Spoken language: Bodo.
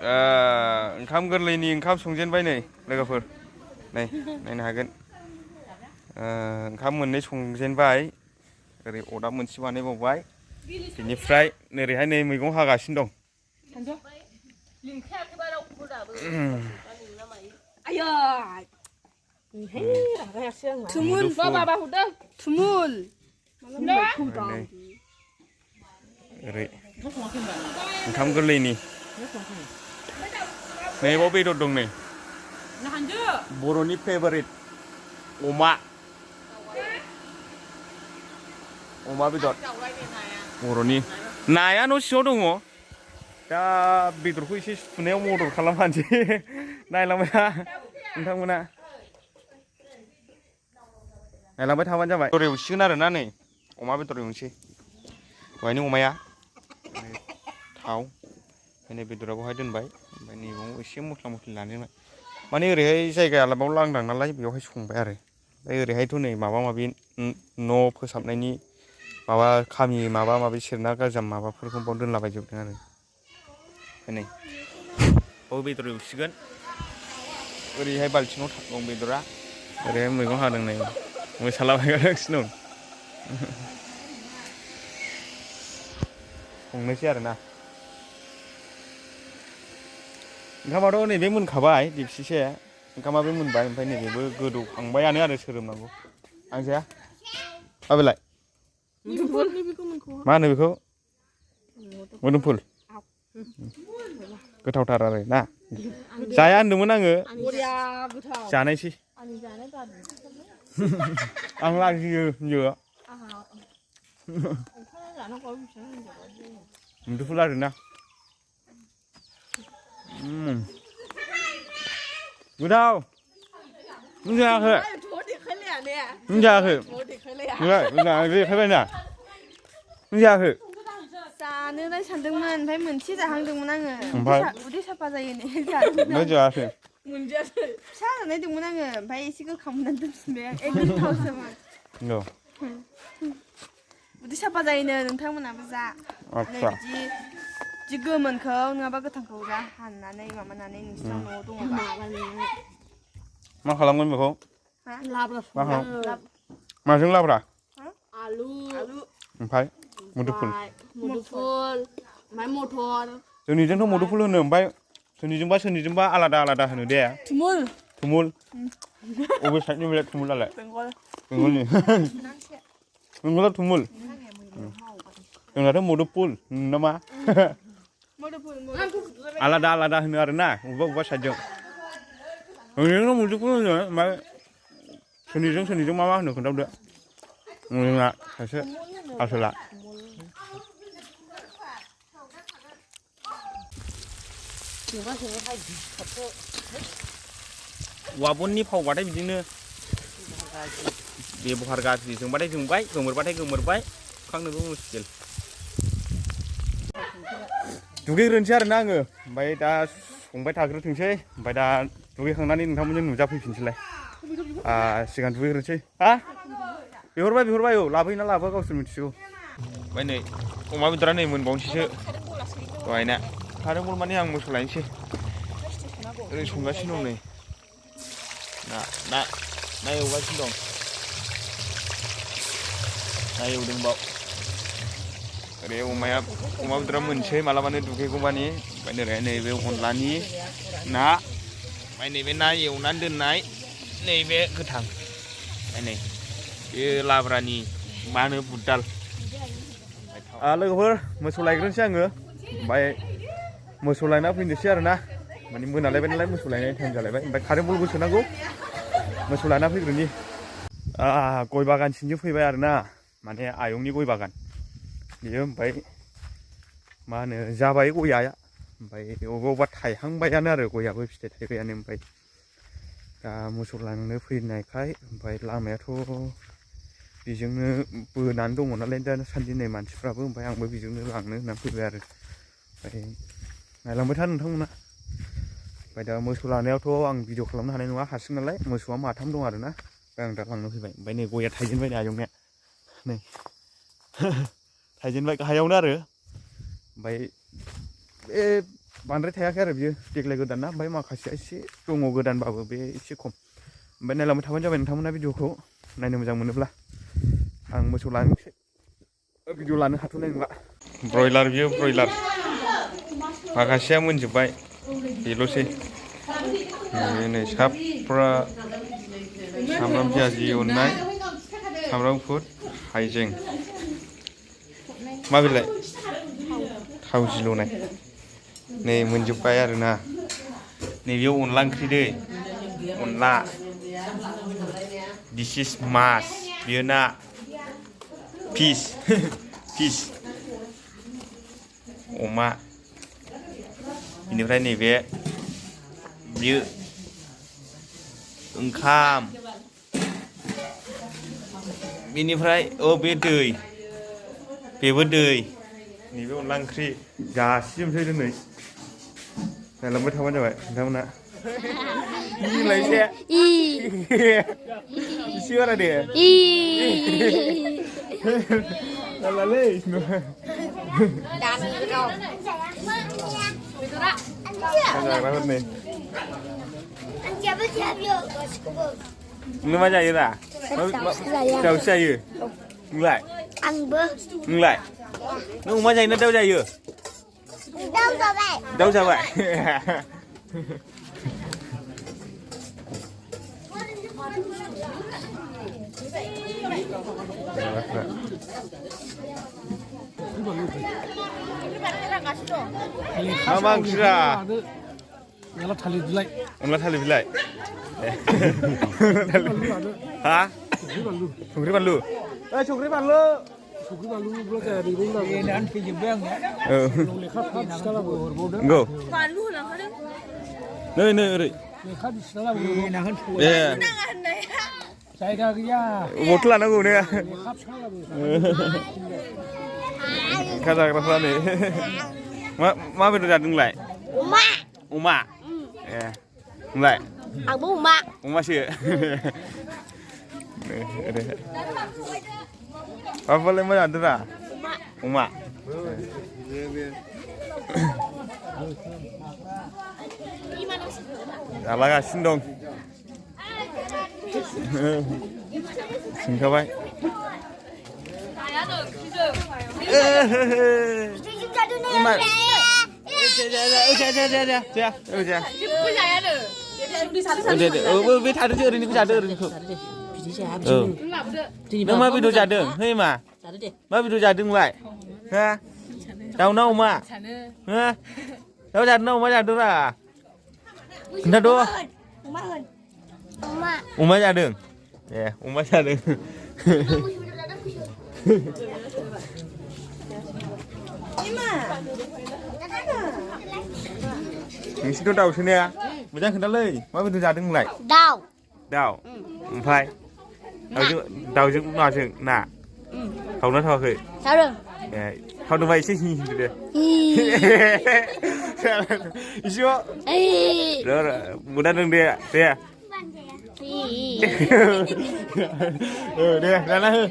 ओंखाम गोरलैनि ओंखाम संजेनबाय नै लोगोफोर नै नायनो हागोन ओंखाम मोननै संजेनबाय ओरै अदाब मोनसे बानायबावबाय बिनिफ्राय ओरैहाय नै मैगं हागासिनो दं थुमुल बाबा हरदों थुमुल ओरै ओंखाम गोरलैनि नैबाव बेदर दं नै बर'नि फेभारिट अमा बेदर बर'नि नाया न' सिङाव दङ दा बेदरखौ एसे सुनायाव मदद खालामफानोसै नायलांबाय था नोंथांमोना नायलांबाय थाबानो जाबाय बेदर एवसिगोन आरो ना नै अमा बेदर एवनोसै दहायनि अमाया थाव ओमफ्राय बेदरा बेवहाय दोनबाय ओमफ्राय नैबाव एसे मस्ला मस्लि लादेरबाय माने ओरैहाय जायगाया आलाबाव लांदां नालाय बेवहाय संबाय आरो ओमफ्राय ओरैहायथ' नै माबा माबि न' फोसाबनायनि माबा खामि माबा माबि सेरना गारजाम माबाफोरखौ बाव दोनलाबायजोबदों आरो नै बाव बेदर एवसिगोन ओरैहाय बाल्थिङाव दं बेदरा ओरैहाय मैगं हादों नै मोसालाबायगासिनो दं संनोसै आरोना ओंखामाथ' नैबे मोनखाबाय दिबसिसे ओंखामाबो मोनबाय ओमफ्राय नैबेबो गोदौखांबायानो आरो सोरोमनांगौ आं जाया माबेलाय मा होनो बेखौ मोदोमफुल गोथावथार आरो ना जाया होनदोंमोन आङो जानायसै आं लाजियो होनजो मुदुफुल आरोना गोथाव नों जायाखै नों जायाखै देखायबायना नों जायाखै जानोलाय सानदोंमोन ओमफ्राय मोनसे जाहांदोंमोन आङो उदै साफा जायो नै जायाखै मोनजायाखै फिसा जानायदोंमोन आङो ओमफ्राय एसे गोखा मोननानै दोनफिनबाय आं गोथावसोमोन उदै साफा जायोनो नोंथांमोनाबो जा नै बिदि गोमोनखौ नङाबा गोथांखौ जा हाननानै माबानानै नोंसिनाव न'आव दङबा मा खालामगोन बेखौ माजों लाब्रा आलु ओमफ्राय मुदुफुल ओमफ्राय मटर जोंनिजोंथ' मुदुफुल होनो ओमफ्राय सोरनिजोंबा आलादा आलादा होनो दे थुमुल अबे साइडनि बेलाय थुमुलालाय बेंगलनि बेंगला थुमुल जोंनाथ' मुदुफुल नामा आलादा आलादा होनो आरोना अबेबा साइडजों जोंनिजोंथ' मुदुफुल होनो ओमफ्राय सोरनिजों मा होनो खोन्थाहरदो जोंना सासे आसोला वाबननि फावबाथाय बिदिनो बेबहार गाज्रि जोंबाथाय जोंबाय गोमोरबाथाय गोमोरबाय सुखांनोबो मुस्किल दुगैग्रोनोसै आरोना आङो ओमफ्राय दा संबाय थाग्रोथोंसै ओमफ्राय दा दुगैखांनानै नोंथांमोनजों नुजाफैफिनसैलाय सिगां दुगैग्रोनोसै बिहरबाय औ लाबोयोना लाबोआ गावसोर मिथिगौ ओमफ्राय नै अमा बेदरा नै मोनबावनोसैसो दहायना कारेन्ट बल माने आं मोसौ लायनोसै ओरै संगासिनो दं नै ना एवगासिनो दं ना एवदों बाव ओरै अमा बेदरा मोनसै मालाबानो दुगैगौमानि ओमफ्राय ओरैहाय नैबे अनलानि ना ओमफ्राय नैबे ना एवनानै दोननाय नैबे गोथां ओमफ्राय नै बे लाब्रानि मा होनो बुददाल लोगोफोर मोसौ लायग्रोनोसै आङो ओमफ्राय मोसौ लायना फैनोसै आरोना माने मोनालायबाय नालाय मोसौ लायनाय टाइम जालायबाय ओमफ्राय कारेन्ट बलबो सोनांगौ मोसौ लाना फैग्रोनि गय बागानसिमसो फैबाय आरोना माने आयंनि गय बागान बियो ओमफ्राय मा होनो जाबाय गया ओमफ्राय अबेबा थायहांबायानो आरो गयाबो फिथाइ थायबायानो ओमफ्राय दा मोसौ लांनो फैनायखाय ओमफ्राय लामायाथ' बेजोंनो बोनानै दङ नालाय दा सानदिनै मानसिफ्राबो ओमफ्राय आंबो बेजोंनो लांनो होननानै फैबाय आरो ओमफ्राय नायलांबाय था नोंथांमोना ओमफ्राय दा मोसौ लानायावथ' आं भिडिअ खालामनो हानाय नङा हारसिं नालाय मोसौआ माथाम दं आरोना ओमफ्राय आं दा लांनो फैबाय ओमफ्राय नै गया थाइजेनबाय नै आयंनिया नै थाइजेनबाय गाहायावनो आरो ओमफ्राय बे बांद्राय थायाखै आरो बियो देग्लाय गोदान ना ओमफ्राय माखासेया एसे दङ गोदानबाबो बे एसे खम ओमफ्राय नायलांबाय थाबानो जाबाय नोंथांमोना भिडिअखौ नायनो मोजां मोनोब्ला आं मोसौ लानोसै भिडिअ लानो हाथ'नाय नंला ब्रयलार बियो ब्रयलार माखासेया मोनजोब्बाय बेल'सै नै साफ्रा सामब्राम पियाजि एवनाय सामब्राम गुफुर हाइजें मा बिलाय थाव जिल'नाय नै मोनजोब्बाय आरोना नैबेयाव अनला ओंख्रि दै अनला दिस इज मास बियो ना फिस फिस अमा बेनिफ्राय नैबे बियो ओंखाम बेनिफ्राय बे दै बेबो दै नैबे अनला ओंख्रि जासिजोबसै दिनै नायलांबाय थाबानो जाबाय नोंथांमोना इसे बारा दे लालै जाग्राफोर नै नों मा जायो रा दाउसो जायो नोंलाय आंबो नोंलाय नों अमा जायोना दाउ जायो दाउ जाबाय मा ओंख्रिरा अनला थालिर बिलाइ अनला थालिर बिलाइ हा संख्रि बानलु संख्रि बानलु संख्रि बानलुल' जाया ओरैनो नानै फैजोब्बाय आङो लेखा बिसिनालाबो हरबावदों गौ बानलु होलांखादों नै नै ओरै लेखा बिसिनालाबो ए जायगा गैया बथल लानांगौ ने लेखा बिसिनालाबो ओंखाम जाग्राफ्रा नै मा बेदर जादों नोंलाय अमा अमा ए नोंलाय आंबो अमा अमासो माबालाय मा जादों रा अमा जालागासिनो दं सोंखाबाय बे थादोंसो ओरैनिखौ जादों ओरैनिखौ नों मा बेदर जादों है मा बेदर जादों नोंलाय हा दाउ ना अमा हा दाउ जादों ना अमा जादों रा खोन्थाद' अमा जादों ए अमा जादों नोंसिनिथ' दाउसो ने मोजां खोन्थालै मा बेदर जादों नोंलाय दाउ दाउ ओमफ्राय दाउजों माजों ना थावना थावाखै थावदों ए थावदोंबा एसे हिंदो दे इसे मोदादों दे दे जाना हो